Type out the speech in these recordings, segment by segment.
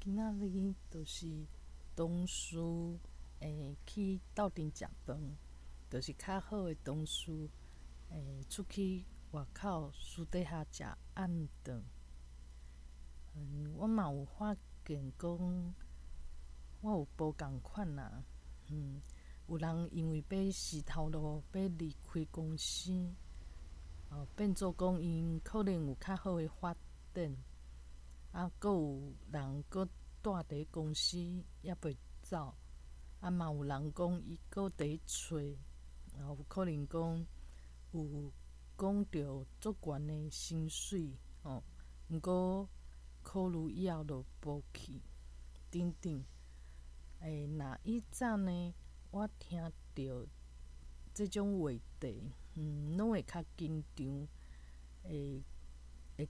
今仔日就是同事會去鬥陣食飯，就是較好的同事會出去外口私底下食暗頓。我嘛有發現講，我有無仝款啊。有人因為欲辭頭路，欲離開公司，哦，變做講𪜶可能有較好的發展，啊，閣有人閣蹛佇公司猶袂走，啊嘛有人講伊閣佇揣，啊有可能講有講著足懸的薪水，吼，毋過考慮以後就無去，等等。若以早呢，我聽著這種話題，攏會較緊張，會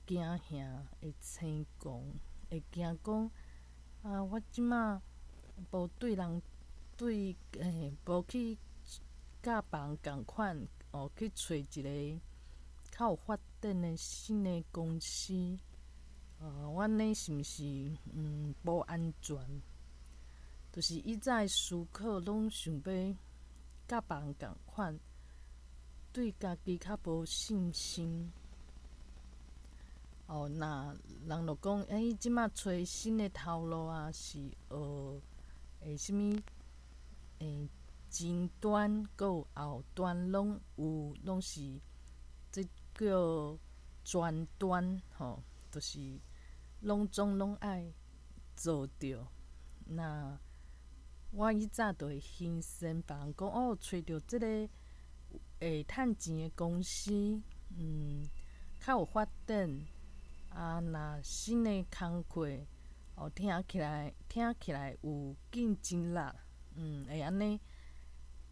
驚嚇，會青狂，會驚講啊，我這馬無對人對無去佮別人仝款，哦，去揣一个較有發展的新的公司，哦，我按呢是毋是無安全？就是以早的思考攏想欲佮別人仝款，對家己較無信心。哦，若人就講，欸，這馬揣新的頭路啊，是學啥物？前端閣有後端攏有，攏是這叫全端吼，就是攏總攏愛做著。那我以早就會欣羨別人講，哦，揣著這个會趁錢的公司，較有發展。啊，若新的工課，哦，聽起來有競爭力，會按呢，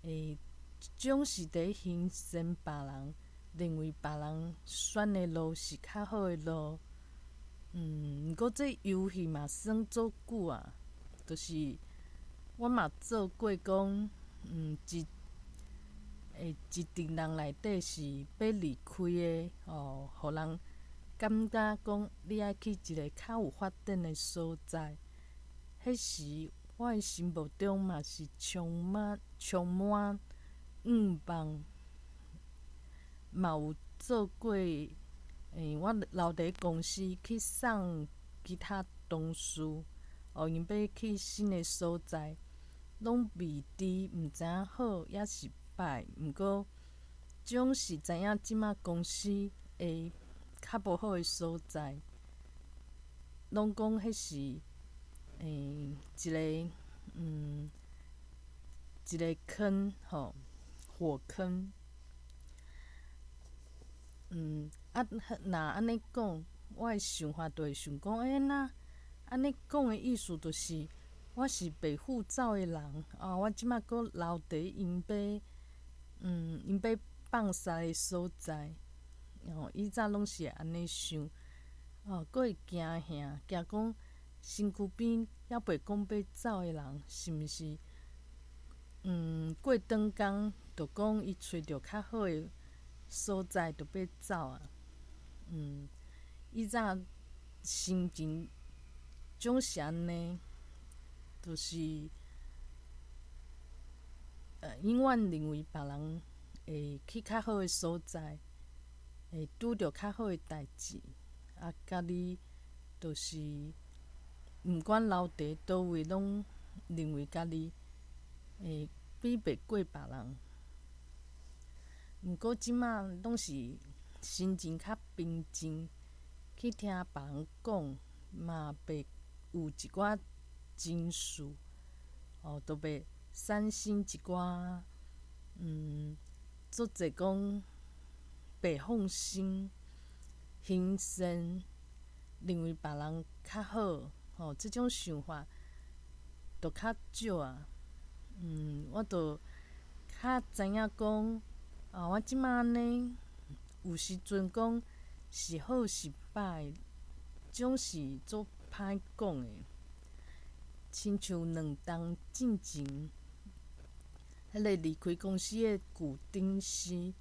會總是佇欣羨別人，認為別人選的路是較好的路。毋過這遊戲嘛耍足久啊，就是我嘛做過講，一會一陣人內底是欲離開的，哦，予人感覺講你愛去一个較有發展的所在。彼時我的心目中嘛是充滿願望，嘛有做過，我留佇公司去送其他同事，哦，𪜶欲去新的所在，攏未知，毋知影好抑是歹。毋過總是知影這馬公司會較無好的所在，攏講彼是一个坑吼，火坑。啊，若按呢講，我的想法就會想講，欸，那按呢講的意思就是，我是袂赴走的人，啊，我這馬閣留佇𪜶欲放捒的所在。哦，以早攏是會按呢想，哦，閣會驚嚇，驚講身軀邊猶袂講欲走的人，是毋是？過長工就講伊揣著較好的所在，就欲走啊。以早心情總是按呢，就是永遠認為別人會去較好的所在，會拄著較好的代誌，啊，家己就是毋管留佇佗位，攏認為家己會比袂過別人。毋過這馬攏是心情較平靜，去聽別人講，嘛袂有一寡情緒，哦，都袂產生一寡足濟講袂放心、欣羨，認為別人較好，吼，這種想法就較少啊。我就較知影講，啊，我這馬按呢，有時陣講是好是歹，總是足歹講的。親像2冬進前，彼个離開公司的舊頂司，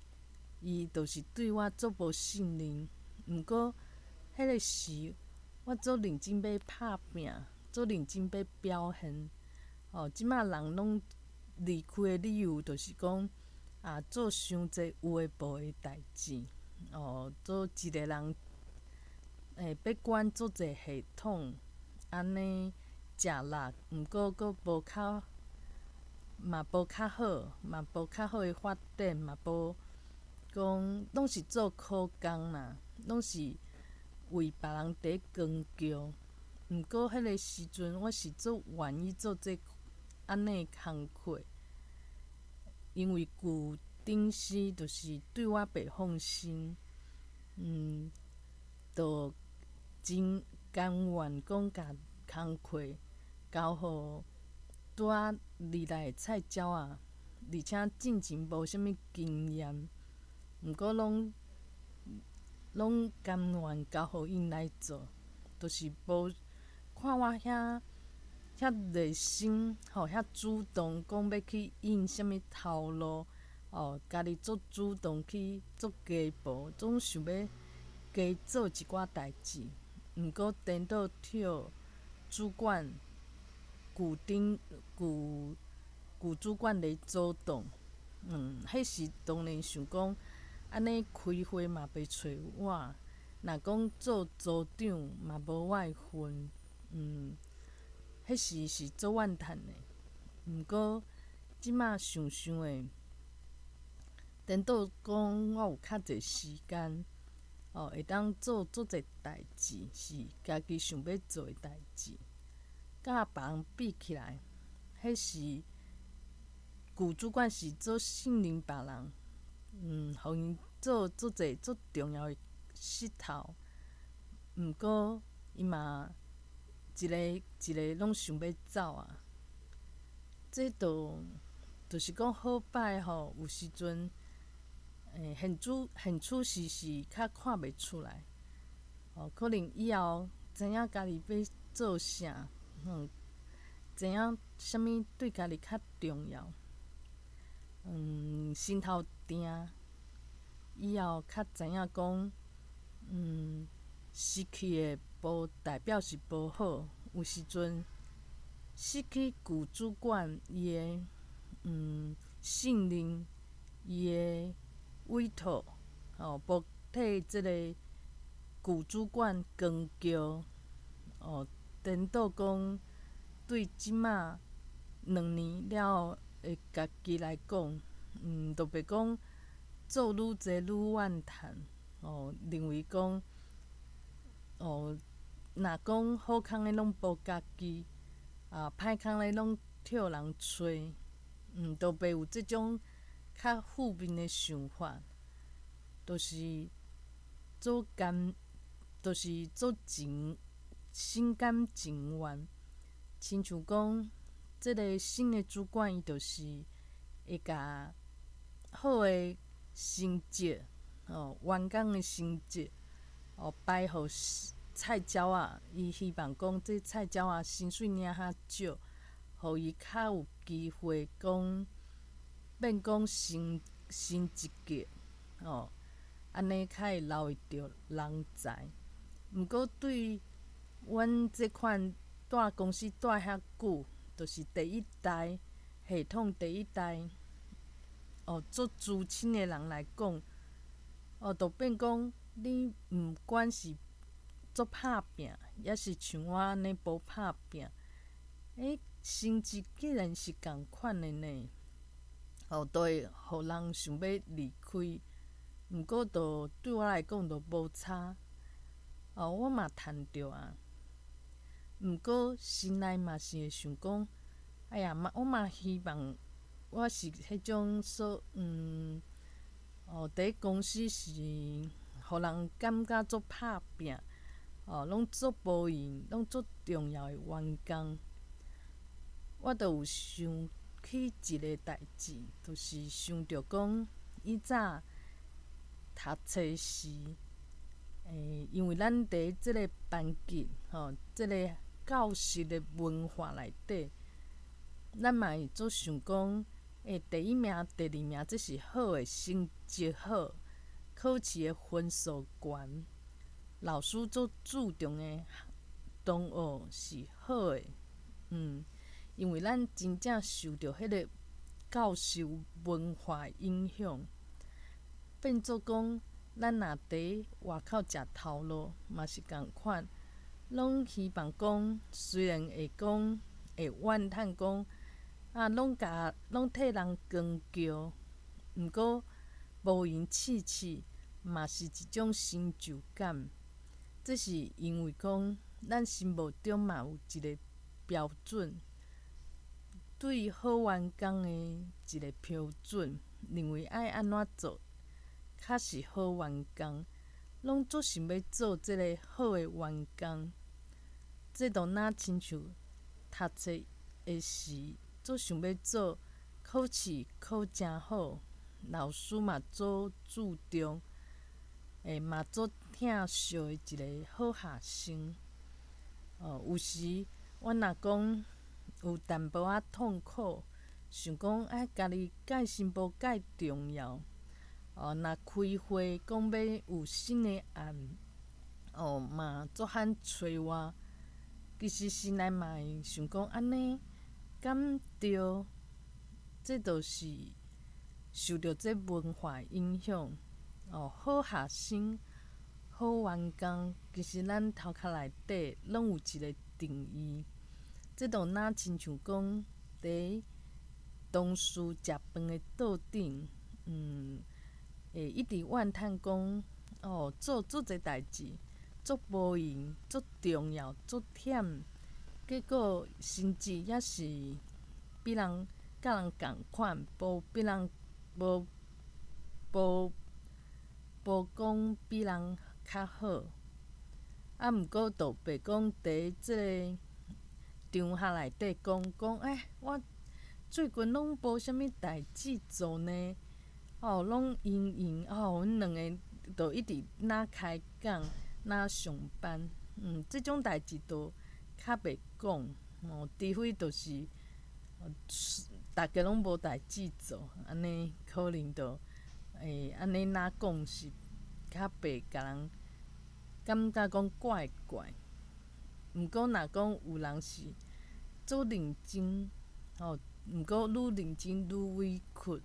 伊就是對我足無信任。毋過，彼个時我足認真欲拍拚，足認真欲表現。哦，這馬人攏離開的理由，就是講啊，做傷濟有的無的代誌，哦，做一个人，欲管足濟系統，按呢食力，毋過閣無較，嘛無較好，嘛無較好的發展，嘛無講攏是做苦工啦，攏是為別人佇扛轎。毋過彼个時陣，我是足願意做這按呢工課，因為舊頂司就是對我袂放心，就真甘願講共工課交予拄仔入來的菜鳥仔，而且進前無啥物經驗，毋過攏攏甘願交予𪜶來做，就是無看我遐遐熱心，吼，遐主動，講欲去應啥物頭路，哦，家己足主動去做加步，總想欲加做一寡代誌。毋過顛倒予主管舊頂舊舊主管咧主動，彼時當然想講，按呢開會嘛袂揣我，若講做組長嘛無我的份，彼時是足怨嘆的。毋過這馬想想的，顛倒講我有較濟時間，哦，會當做足濟代誌，是家己想欲做的代誌。佮別人比起來，彼時舊主管是足信任別人，予𪜶做足濟足重要的穡頭。毋過伊嘛一个一个攏想欲走啊。這就是講好歹吼，有時陣，現處時是較看袂出來，哦，可能以後知影家己欲做啥，知影啥物對家己較重要，心頭定，以後較知影講，失去的無代表是無好，有時陣失去舊主管伊的信任，伊的委託，吼，無替這个舊主管扛轎，哦，顛倒講對這馬2年了後的家己來講，就袂講做愈濟愈怨嘆，哦，認為講，哦，若講好康的攏無家己，啊，歹康的攏予人揣，就袂有這種較負面的想法，就是做甘，就是做情心甘情願。親像講，這个新的主管伊就是會共好的成績，哦，員工的成績，哦，排予菜鳥仔，伊希望講這菜鳥仔薪水領較少，予伊較有機會講變講升升一級，哦，按呢較會留會著人才。毋過對阮這款蹛公司蹛遐久，就是第一代系統第一代，哦，足資深的人來講，哦，就變講你毋管是足拍拚，抑是像我按呢無拍拚，薪資竟然是仝款的呢，哦，都會予人想欲離開。毋過，就對我來講，就無差。哦，我嘛趁著啊。毋過心內嘛是會想講，哎呀，嘛我嘛希望我是彼種說，哦，佇公司是予人感覺足拍拚，哦，攏足無閒，攏足重要的員工。我就有想起一个代誌，就是想著講以早讀冊時，因為咱佇這个班級，吼，這个教室的文化內底，咱嘛會足想講，第一名、第二名，這是好的成績好，考試的分數懸，老師足注重的，同學是好的，因為咱真正受著彼个教授文化影響，變做講，咱若佇外口食頭路嘛是仝款，攏希望講，雖然會講會怨嘆講，啊，攏共攏替人扛轎，毋過無閒試試嘛是一種成就感。這是因為講，咱心目中嘛有一个標準，對好員工的一个標準，認為愛按怎做較是好員工，攏足想欲做這个好的員工。這就若親像讀冊的時，足想欲做考試考誠好，老師嘛足注重，會嘛足疼惜的一个好學生。哦，有時阮若講有淡薄仔痛苦，想講愛家己蓋心無蓋重要。哦，若開會講欲有新的案，哦嘛足罕揣我。其實心內嘛會想講按呢敢對？這就是受著這文化影響。哦，好學生、好員工，其實咱頭殼內底攏有一个定義。這就若親像講，佇同事食飯的桌頂，會一直怨嘆講，哦，做足濟代誌，足無閒，足重要，足忝，結果薪資猶是比人佮人仝款，無比人無無無講比人較好。啊，毋過就袂講佇這个場合內底講講，欸，我最近攏無啥物代誌做呢，哦，攏閒閒，哦，阮兩个就一直若開講，若上班，這種代誌就較袂講，哦，除非就是，逐家攏無代誌做，按呢可能就會按呢若講是較袂共人感覺講怪怪。毋過若講有人是足認真，吼，毋過愈認真愈委屈，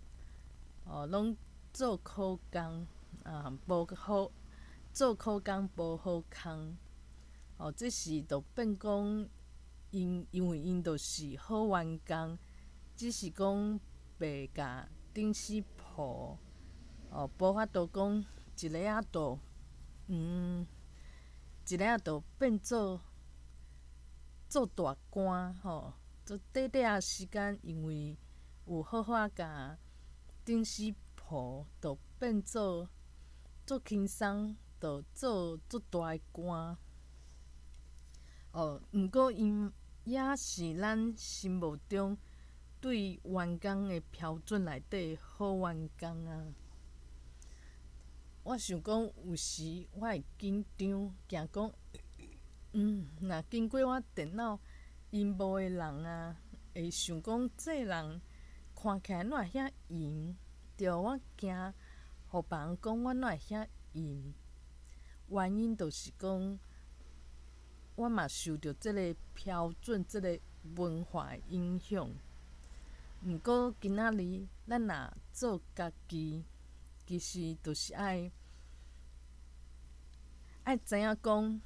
哦，攏做苦工，啊，無好做苦工無好空，哦，這時就變講𪜶因為𪜶就是好員工，只是講袂共頂司抱，哦，無法度講一下仔就，一下仔就變做做大官吼，做短短仔時間，因為有好好仔共頂司抱，就變做足輕鬆，就做足大的官。哦，毋過𪜶也是咱心目中對員工的標準內底好員工啊。我想講，有時我會緊張，驚講，若經過我電腦螢幕的人啊，會想講這人看起來哪會遐閒？對，我驚予別人講我哪會遐閒。原因就是講，我嘛受著這个標準、這个文化的影響。毋過今仔日咱若做家己，其實就是愛愛知影講，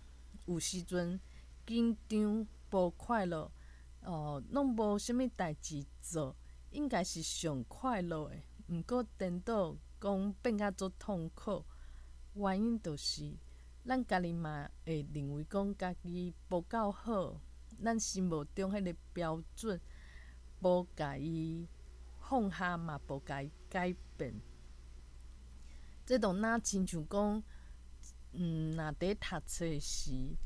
有時陣緊張、無快樂，哦，攏無啥物代誌做，應該是上快樂的。毋過顛倒講變甲足痛苦，原因就是咱家己嘛會認為講家己無夠好，咱心目中彼个標準無共伊放下嘛，無共伊改變。這就若親像講，若佇讀冊時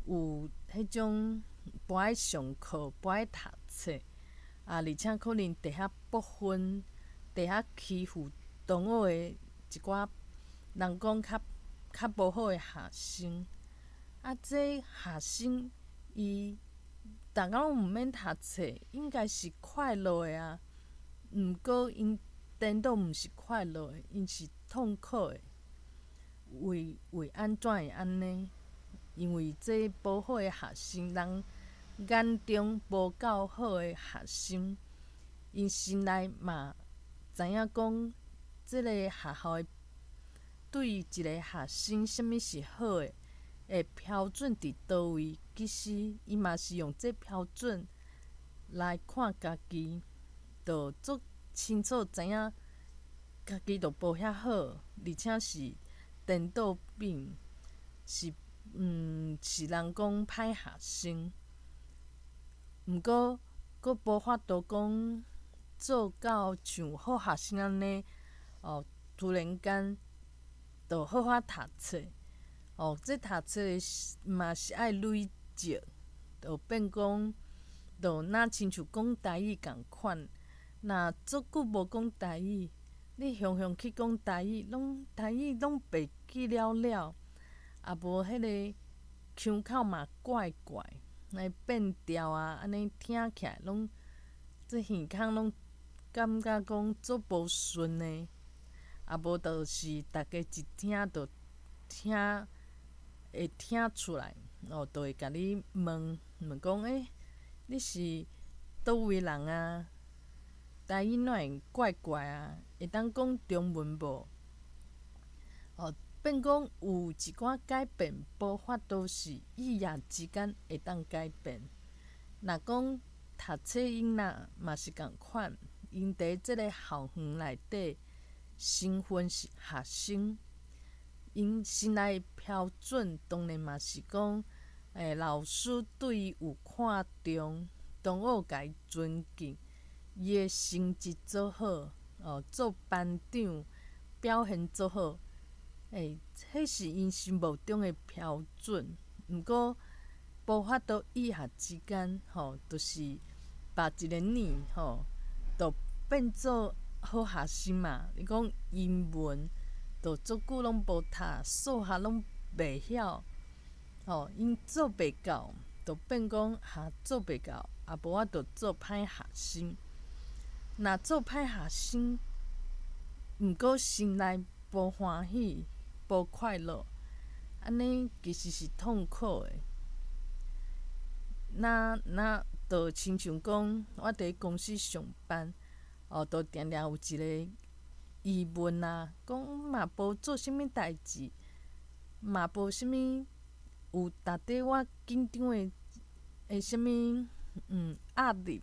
有彼種無愛上課、無愛讀冊，啊，而且可能佇遐撥分、佇遐欺負同學的一寡人講較較無好的學生。啊，這學生伊逐工攏毋免讀冊，應該是快樂的啊。毋過𪜶顛倒毋是快樂的，𪜶是痛苦的。為為按怎會按呢？因為這無好的學生，人眼中無夠好的學生，𪜶心內嘛知影講，這个學校的對一个學生，啥物是好的，的標準佇佗位？其實伊嘛是用這標準來看家己，就足清楚知影家己就無遐好，而且是顛倒變，是人講歹學生。毋過，閣無法度講做到像好學生按呢，哦，突然間就好好讀冊。哦，這讀冊嘛是愛累積，就變講，就若親像講台語仝款，若足久無講台語，你雄雄去講台語，攏台語攏袂記了了，啊無彼个腔口嘛怪怪，來變調啊，按呢聽起來攏這耳孔攏感覺講足無順的，啊無就是逐家一聽就聽會聽出來，哦，就會共你問問講，欸，你是佗位人啊？台語哪會怪怪啊？會當講中文無？哦，變講有一寡改變，無法度是一夜之間會當改變。若講讀冊囡仔嘛是仝款，𪜶佇這个校園內底身份是學生，𪜶心內標準當然嘛是講，欸，老師對伊有看重，同學共伊尊敬，伊的成績做好，哦，做班長表現做好，欸，彼是𪜶心目中的標準。毋過無法度一下之間，吼，就是把一个年，吼，就變做好學生嘛。你講英文，就足久攏無讀，數學攏袂曉，吼，𪜶做袂到，就變講哈做袂到，啊無我就做歹學生。若做歹學生，毋過心內無歡喜、無快樂，按呢其實是痛苦的。若若就親像講，我佇公司上班，哦，就定定有一个疑問啊，講嘛無做啥物代誌，嘛無啥物有值得我緊張的的啥物壓力，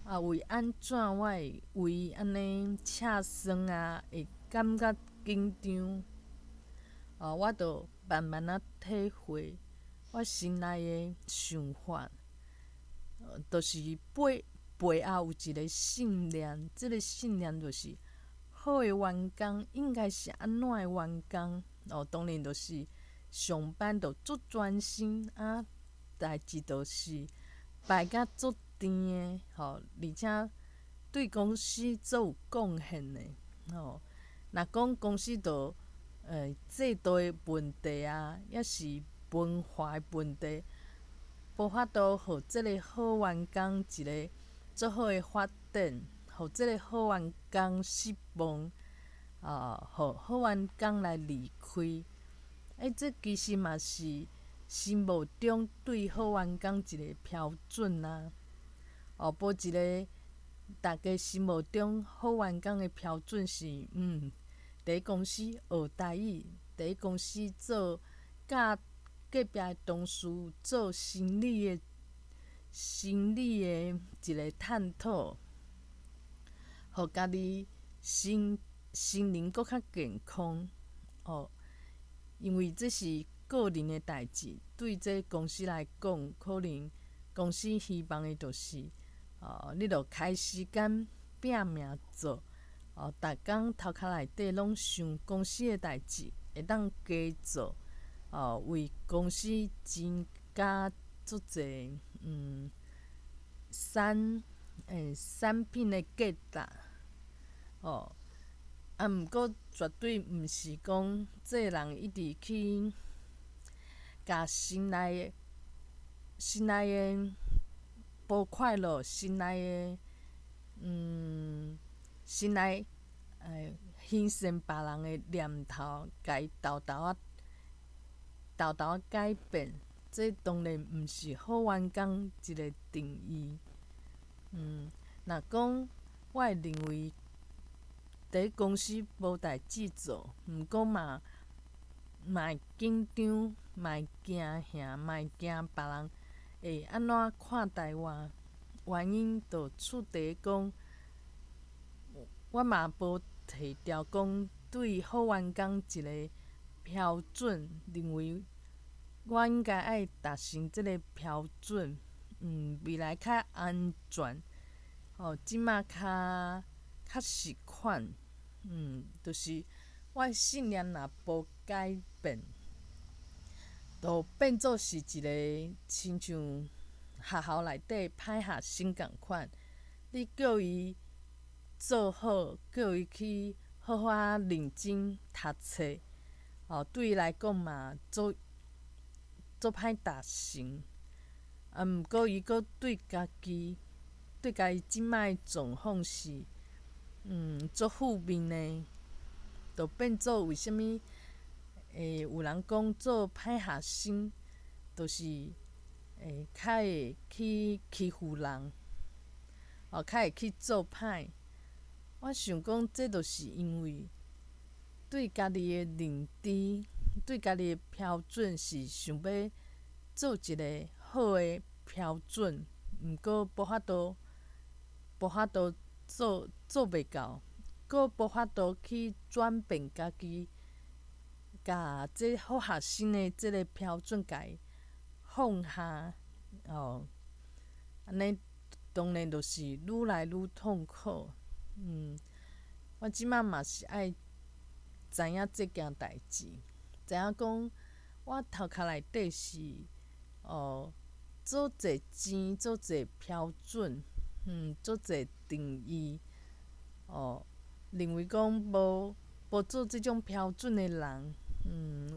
啊，為按怎我會為按呢赤酸啊，會感覺緊張？哦，我就慢慢仔體會我心內的想法，就是背背後有一个信念，這个信念就是好的員工應該是按怎的員工？哦，當然就是上班就足專心啊，代誌就是排甲足甜的，吼，而且對公司足有貢獻的，吼。若講公司就制度的問題啊，抑是文化的問題，無法度予這个好員工一个足好的發展，予這个好員工失望，啊，予好員工來離開。欸，這其實嘛是心目中對好員工一个標準啊。哦，無一个逐家心目中好員工的標準是，佇公司學台語，佇公司做佮隔壁的同事做心理的一个探討，予家己心心靈閣較健康，哦，因為這是個人的代誌，對這公司來講，可能公司希望的就是，哦，你著開時間拼命做，哦，逐工頭殼內底攏想公司的代誌，會當加做，哦，為公司增加足濟產品的價值，哦，啊，毋過絕對毋是講這个人一直去共心內的心內的無快樂，心內的心內犧牲別人的念頭，共伊沓沓仔沓沓仔改變，這當然毋是好員工一个定義。若講我會認為，佇公司無代誌做，毋過嘛嘛會緊張，嘛會驚嚇，嘛會驚別人會按怎看待我。原因就出佇講，我嘛無提著講對好員工一个標準，認為我應該愛達成這个標準，未來較安全，吼，這馬較較實款，就是我信念若無改變，就變做是一个親像學校內底歹學生仝款，你叫伊做好，叫伊去好好仔認真讀冊，吼，對伊來講嘛，足足歹達成。啊，毋過伊閣對家己，對家己這擺的狀況是，足負面的，就變做為啥物會有人講做歹學生，就是會較會去欺負人，哦，較會去做歹。我想講，這就是因為對家己的認知，對家己的標準是想欲做一个好的標準，毋過無法度，無法度做做袂到，閣無法度去轉變家己，共這好學生的這个標準共伊放下，哦，按呢當然就是愈來愈痛苦。我這馬嘛是愛知影這件代誌，知影講我頭殼內底是哦，做濟錢，做濟標準，做濟定義，哦，認為講無無做這種標準的人，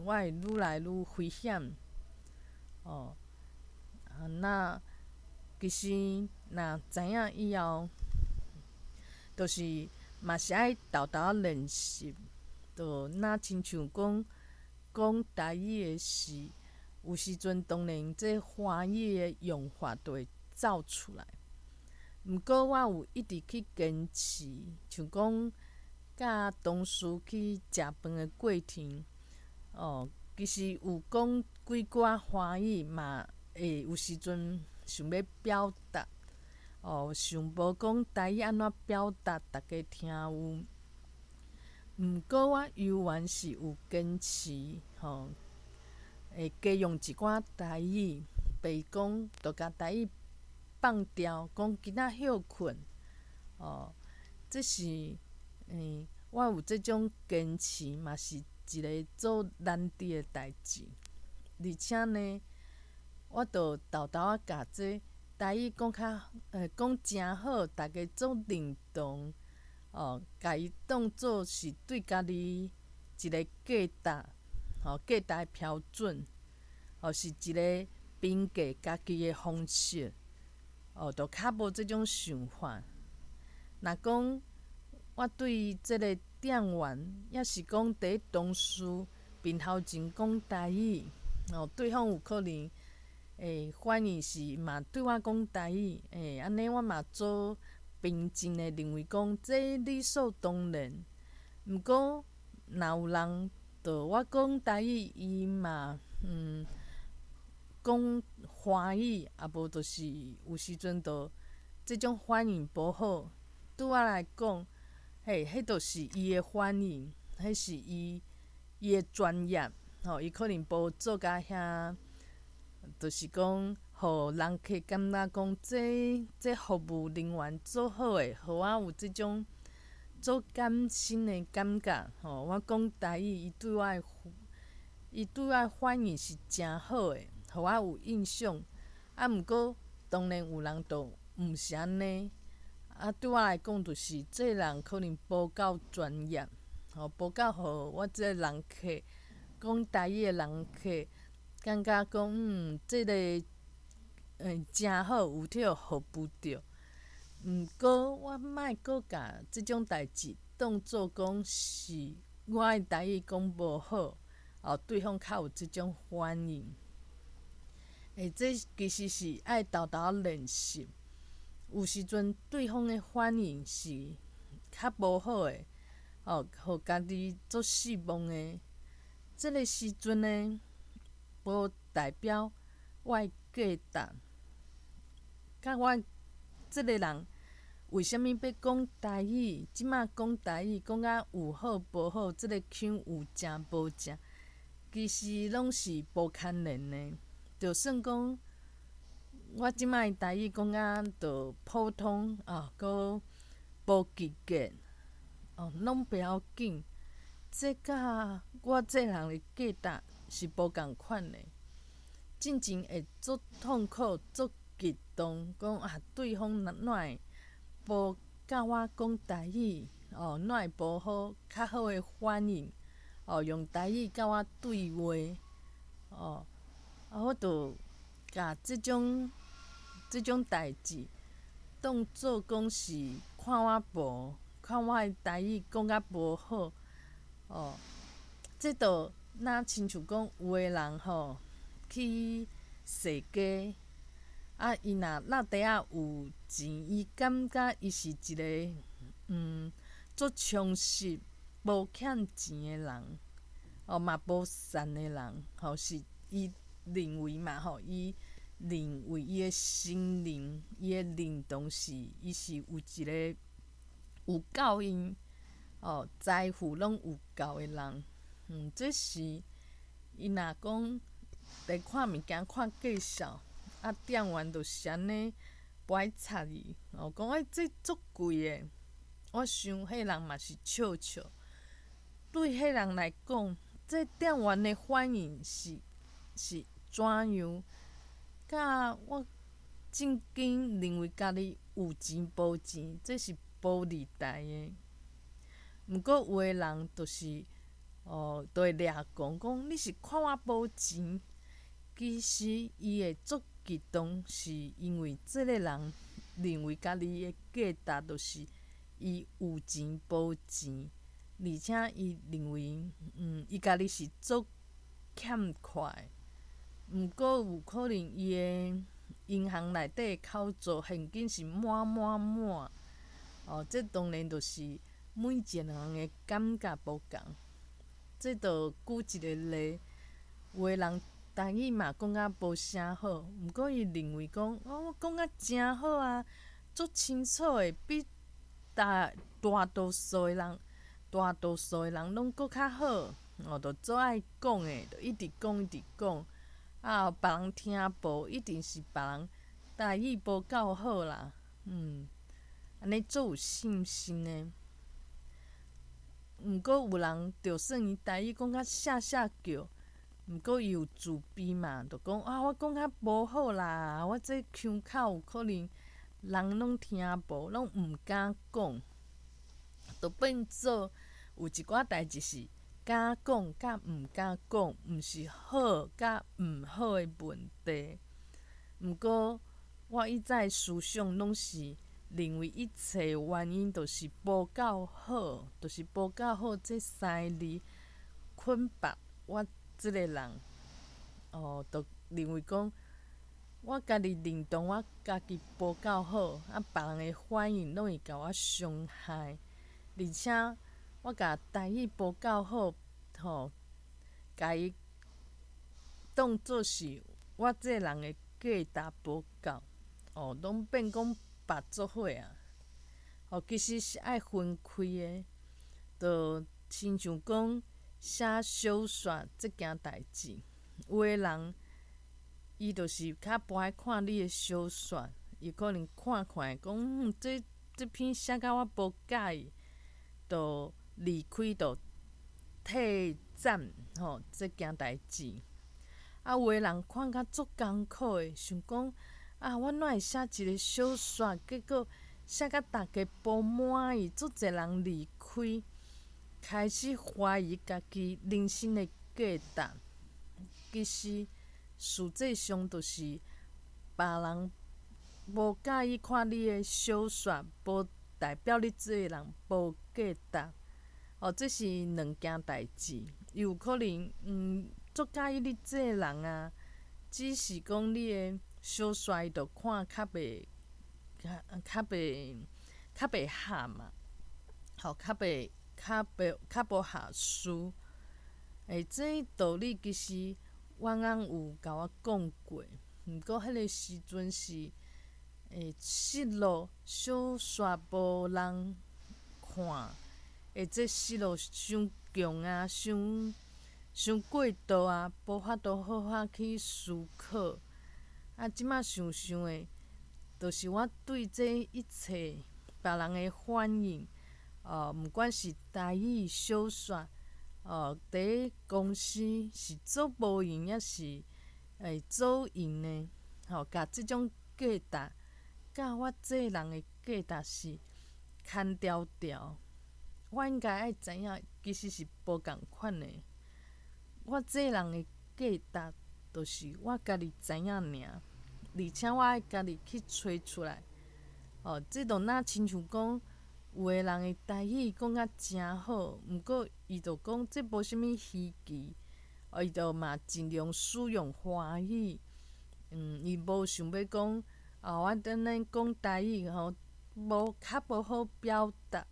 我會愈來愈危險，哦，啊，那其實若知影以後，就是嘛是愛沓沓仔練習，就若親像講講台語的時，有時陣當然這華語的用法就會走出來。毋過我有一直去堅持，像講佮同事去食飯的過程，哦，其實有講幾寡華語嘛，會有時陣想欲表達，哦，想無講台語按怎表達，逐家聽有。毋過我猶原是有堅持，吼，會加用一寡台語，比如講，就共台語放掉，講今仔歇睏，哦，這是，我有這種堅持，嘛是一个足難得的代誌。而且呢，我就沓沓仔共這台語講較，講誠好，逐家足認同，哦，共伊當做是對家己一个價值，吼，價值的標準，哦，是一个評價家己的方式，哦，就較無這種想法。若講我對這个店員，抑是講佇同事面頭前講台語，哦，對方有可能會反應是嘛對我講台語，按呢我嘛足平靜的認為講這理所當然。毋過若有人對我講台語，伊嘛講華語，啊無就是有時陣就這種反應無好，對我來講，嘿，彼就是伊的反應，彼是伊伊的專業，吼，伊可能無做甲遐，就是講，予人客感覺講這這服務人員足好的，予我有這種足感心的感覺，吼。我講台語，伊對我的反應是誠好的，予我有印象。啊，毋過當然有人就毋是按呢。啊，對我來講，就是這个人可能無夠專業，吼，無夠予我這个人客講台語的人客感覺講，這个誠好，有去予服務著。毋過我莫閣共這種代誌當做講是我的台語講無好，哦，對方較有這種反應。欸，這其實是愛沓沓練習。有時陣對方的反應是較無好的，哦，予家己足失望的。這个時陣呢，無代表我的價值。佮我這个人為啥物欲講台語？這馬講台語講甲有好無好，這个腔有正無正，其實攏是無牽連的。就算講我這擺台語講甲著普通啊，閣無及格，哦，攏袂要緊。這佮我這人的價值是無仝款的。進前會足痛苦、足激動，講啊對方哪會無佮我講台語，哦，哪會無好較好的反應，哦，用台語佮我對話，哦，啊，我就共這種代誌當做講是看我無，看我的台語講甲無好，哦，這就若親像講有的人吼去踅街，啊，伊若落袋仔有錢，伊感覺伊是一个足充實、無欠錢的人，哦，嘛無散的人，吼，是伊認為嘛吼，伊認為伊的心靈、伊的認同是，伊是有一个有夠用，哦，財富攏有夠的人，這是伊若講佇看物件看介紹，啊，店員就是按呢，無愛插伊，哦，講欸，這足貴的，我想彼人嘛是笑笑。對彼人來講，這店員的反應是怎樣？佮我正經認為家己有錢無錢，這是無離題的。毋過有的人就是哦，就會掠狂講你是看我無錢，其實伊會足激動，是因為這个人認為家己的價值就是伊有錢無錢，而且伊認為，伊家己是足欠缺的。毋過有可能伊的銀行內底口座現金是滿滿滿，哦，這當然就是每一個人的感覺無仝。這就舉一個例，有的人台語嘛講甲無啥好，毋過伊認為講，哦，我講甲誠好啊，足清楚的，比大多數的人，大多數的人攏閣較好，哦，就足愛講的，就一直講一直講，啊，別人聽無，一定是別人台語無夠好啦，按呢足有信心的。毋過有人就算伊台語講甲謝謝叫，毋過伊有自卑嘛，就講啊，我講較無好啦，我這腔口有可能人攏聽無，攏毋敢講，就變做有一寡代誌是敢講佮毋敢講，毋是好佮毋好的問題。毋過我以前思想攏是認為一切原因都是無夠好，就是無夠好這三個字捆綁我這個人，哦，就認為講我家己認同我家己無夠好，啊，別人的反應攏會共我傷害，而且我共台語無夠好，吼，共伊當做是我這個人的價值無夠，哦，攏變講縛做伙啊，哦，其實是愛分開的，就親像講寫小說這件代誌，有的人伊就是較無愛看你的小說，伊可能看看講，這篇寫甲我無佮意，就離開，就退戰吼這件代誌。啊，有的人看甲足艱苦的，想講啊，我哪會寫一個小說，結果寫甲逐家無滿意，足濟人離開，開始懷疑家己人生的價值。其實實際上就是別人無佮意看你的小說，無代表你這個人無價值。哦，這是兩件代誌。有可能，足佮意你這个人啊，只是講你的小說伊就看較袂合嘛，吼，較無合適。欸，這道理其實阮翁有共我講過，毋過彼个時陣是會失落，小說無人看，會這失落傷強啊，傷過度啊，無法度好好去思考。啊，這馬想想的，就是我對這一切別人的反應，哦，毋管是台語小說，哦，佇咧公司是做無用，抑是會做用的，吼，共這種價值，佮我這人的價值是牽牢牢。我應該愛知影，其實是無仝款的。我這人的價值，就是我家己知影爾，而且我愛家己去揣出來。哦，這就若親像講，有的人的台語講甲誠好，毋過伊就講這無啥物稀奇，哦，伊就嘛盡量使用華語。伊無想欲講，哦，我等咧講台語吼，無較無好表達。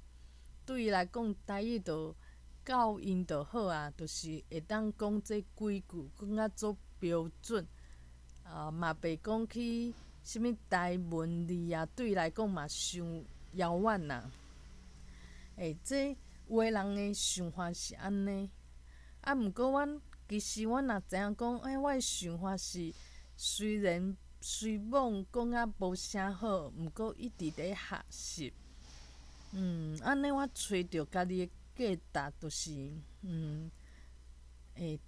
對伊來講，台語就夠用就好啊，就是會當講這幾句，講甲足標準。啊，嘛袂講去啥物台文字啊，對伊來講嘛傷遙遠啦。欸，這有的人的想法是按呢，啊，毋過阮其實阮若知影講，欸，我的想法是雖然雖罔講甲無啥好，毋過一直佇學習。按呢我揣著家己的價值，就是，欸，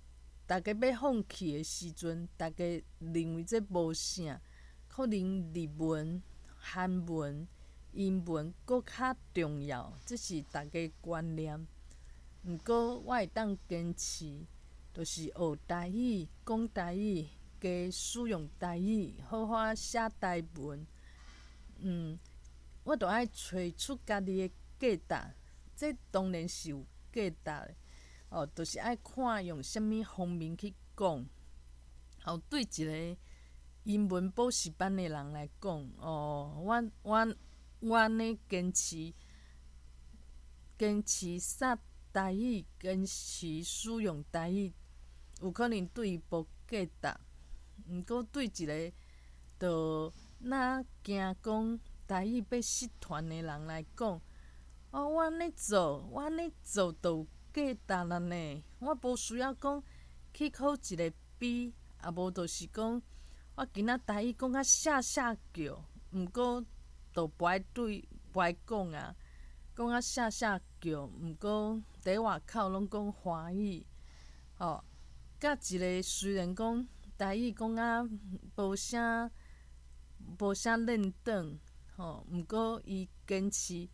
逐家欲放棄的時陣，逐家認為這無啥，可能日文、韓文、英文閣較重要，這是逐家觀念。毋過我會當堅持，就是學台語、講台語、加使用台語，好好寫台文。我著愛揣出家己的價值，這當然是有價值的。哦，就是愛看用啥物方面去講。哦，對一个英文補習班的人來講，哦，我按呢堅持，堅持寫台語，堅持使用台語，有可能對伊無價值。毋過對一个就若驚講台語欲失傳的人來講，哦，我按呢做，我按呢做就有價值了呢。我無需要講去考一个比，啊無就是講我今仔台語講甲謝謝叫，毋過就無愛對無愛講啊，講甲謝謝叫，毋過佇外口攏講華語，吼，佮一个雖然講台語講甲無啥無啥輪轉，吼，毋過伊堅持，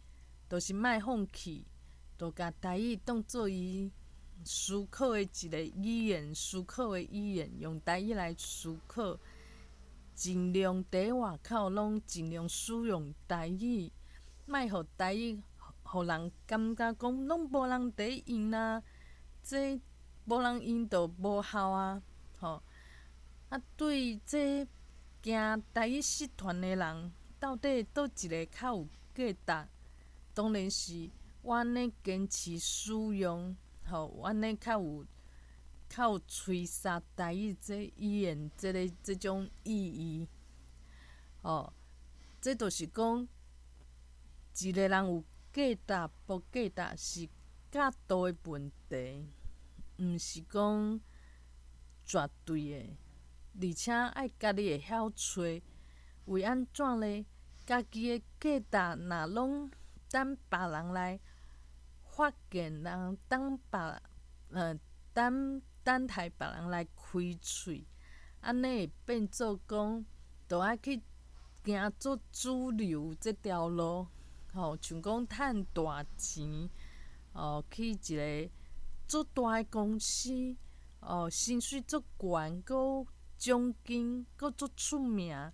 就是莫放棄，就共台語當做伊思考的一个語言，思考的語言，用台語來思考，盡量佇外口攏盡量使用台語，莫予台語予人感覺講攏無人佇用啊，這無人用就無效啊，吼。啊，對這驚台語失傳的人，到底佗一个較有價值？當然是我按呢堅持使用，吼，我按呢較有吹殺台語這語言這个這種意義，吼，這就是講一个人有價值無價值是角度的問題，毋是講絕對的，而且愛家己會曉揣，為按怎咧？家己的價值若攏等別人來發現，人等別等等待別人來開喙，按呢會變做講，就愛去行做主流這條路，吼，像講趁大錢，哦，去一个足大的公司，哦，薪水足懸，閣有獎金，閣足出名，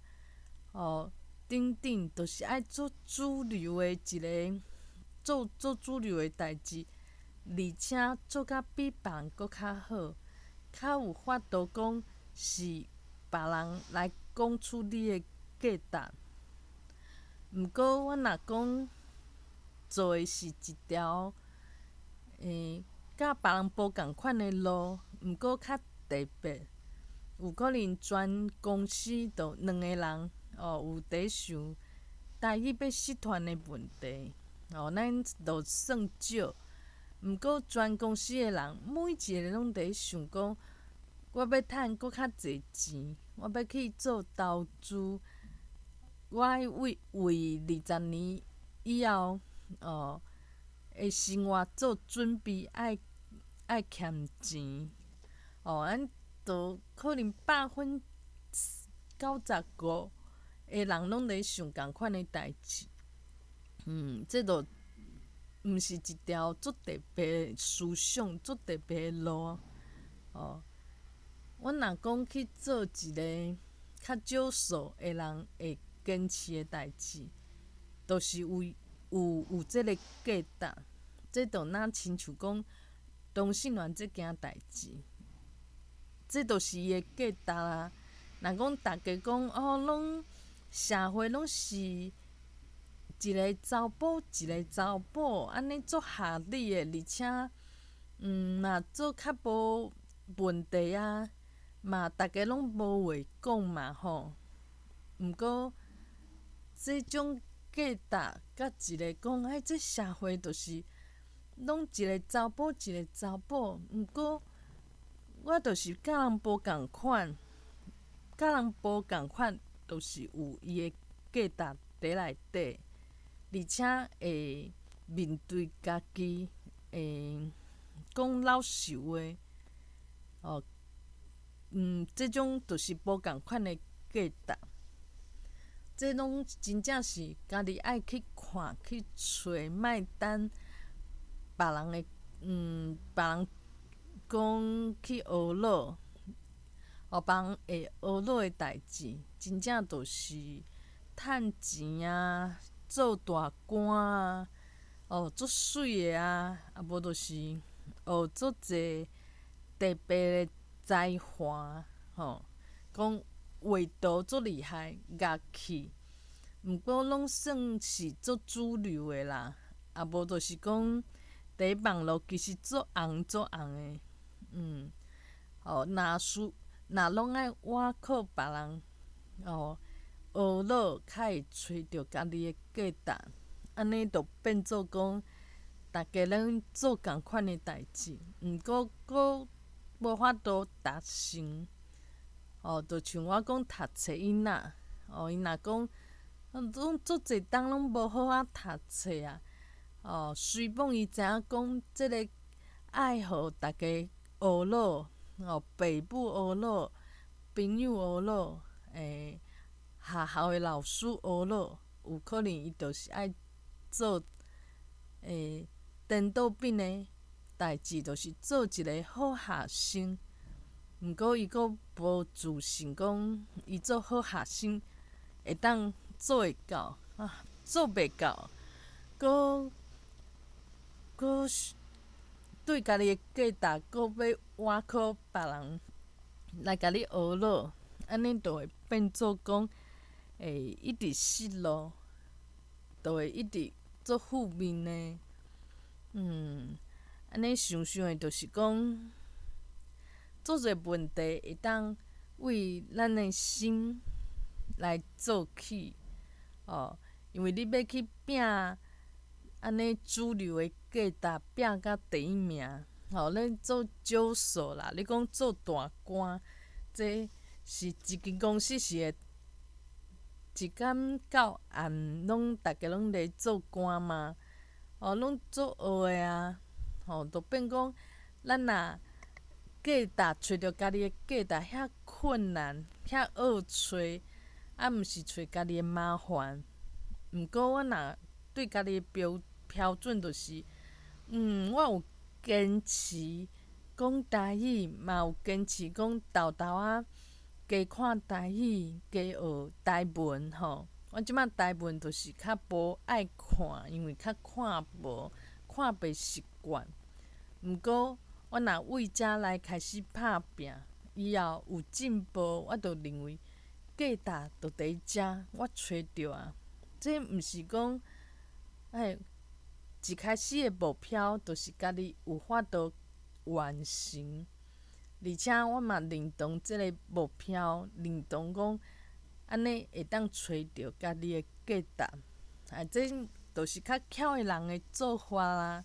哦，等等，就是愛做主流的一个做做主流的代誌，而且做甲比別人閣較好，較有法度講是別人來講出你的價值。毋過，我若講做的是一條，佮別人無仝款的路，毋過較特別。有可能全公司就兩个人哦，有佇想台語欲失傳的問題，哦，咱就算少。毋過全公司的人每一个攏佇想講，我欲趁閣較濟錢，我欲去做投資，我愛為20年以後哦的生活做準備，愛儉錢。哦，咱就可能95%的人攏佇想仝款的代誌。這就毋是一條足特別的思想，足特別的路。哦，阮若講去做一个較少數的人會堅持的代誌，就是有這个價值。這就若親像講同性戀這件代誌，這就是伊的價值啊。若講逐家講哦，攏社會攏是一个查埔一个查某，按呢足合理的，而且嘛做較無問題啊，嘛逐家攏無話講嘛吼。毋過這種價值，佮一个講，哎，這社會就是攏一个查埔一个查某，毋過我就是佮人無仝款，佮人無仝款，就是有伊的價值佇內底，而且會面對家己，會講老實話，哦，這種就是無仝款的價值。這攏真正是家己愛去看、去揣，莫等別人的，別人講去學腦，哦，別人會學腦的代誌，真正就是趁錢啊，做大官啊，哦，足媠的啊，啊無就是學足濟特別的才華，吼，講畫圖足厲害，樂器，毋過攏算是足主流的啦，啊無就是講佇網路其實足紅足紅的，哦，若輸若攏愛倚靠別人，哦，學腦較會揣著家己的價值，按呢就變做講，逐家攏做仝款的代誌，毋過閣無法度達成。哦，就像我講讀冊囡仔，哦，𪜶若講，攏足濟冬攏無好好讀冊啊，哦，雖罔伊知影講這个愛予逐家學腦，哦，爸母學腦，朋友學腦，學校的老師學腦，有可能伊就是愛做，顛倒變的代誌，就是做一个好學生。毋過伊閣無自信，講伊做好學生會當做會到，啊，做袂到，閣閣對家己的價值，閣欲倚靠別人來共你學腦，按呢就會變做講會一直失落，就會一直足負面的。按呢想想的，就是講，足濟問題會當為咱的心來做起，哦，因為你欲去拼按呢主流的價值，拼甲第一名，吼，咧做少數啦。你講做大官，這是一間公司是會一工到暗攏逐家攏咧做官嗎？哦，攏做學的啊，吼，就變講咱若價值揣著家己的價值遐困難，遐惡揣，啊，毋是揣家己的麻煩。毋過我若對家己的標準就是，我有堅持講台語，嘛有堅持講沓沓仔加看台語，加學台文吼。我這擺台文就是較無愛看，因為較看無，看袂習慣。毋過，我若為遮來開始拍拚，以後有進步，我就認為價值就佇遮，我揣著啊。這毋是講，欸，一開始的目標就是家己有法度完成，而且我嘛認同這个目標，認同講按呢會當揣著家己的價值。啊，這就是較巧的人的做法啦。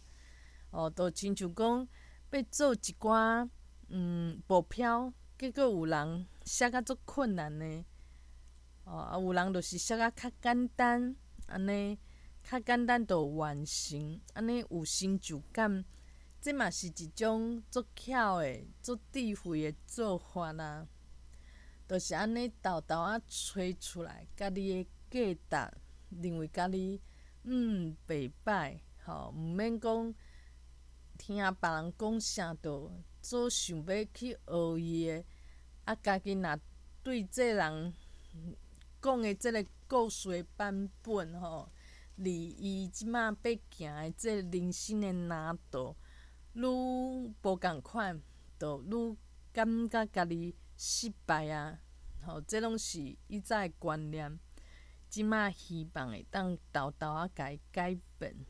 哦，就親像講欲做一寡目標，結果有人設甲足困難的，哦，啊有人就是設甲較簡單，按呢較簡單就完成，按呢有成就感。這嘛是一種足巧的、足智慧的做法啦。就是按呢沓沓仔揣出來，家己的價值，認為家己袂歹，吼，毋免講聽別人講啥，就做想欲去學伊的。啊，家己若對這人講的這个故事的版本吼，離伊這馬欲行的這人生的難度愈無仝款，就愈感覺家己失敗啊！吼，這攏是以早的觀念，這馬希望會當沓沓仔共伊改變。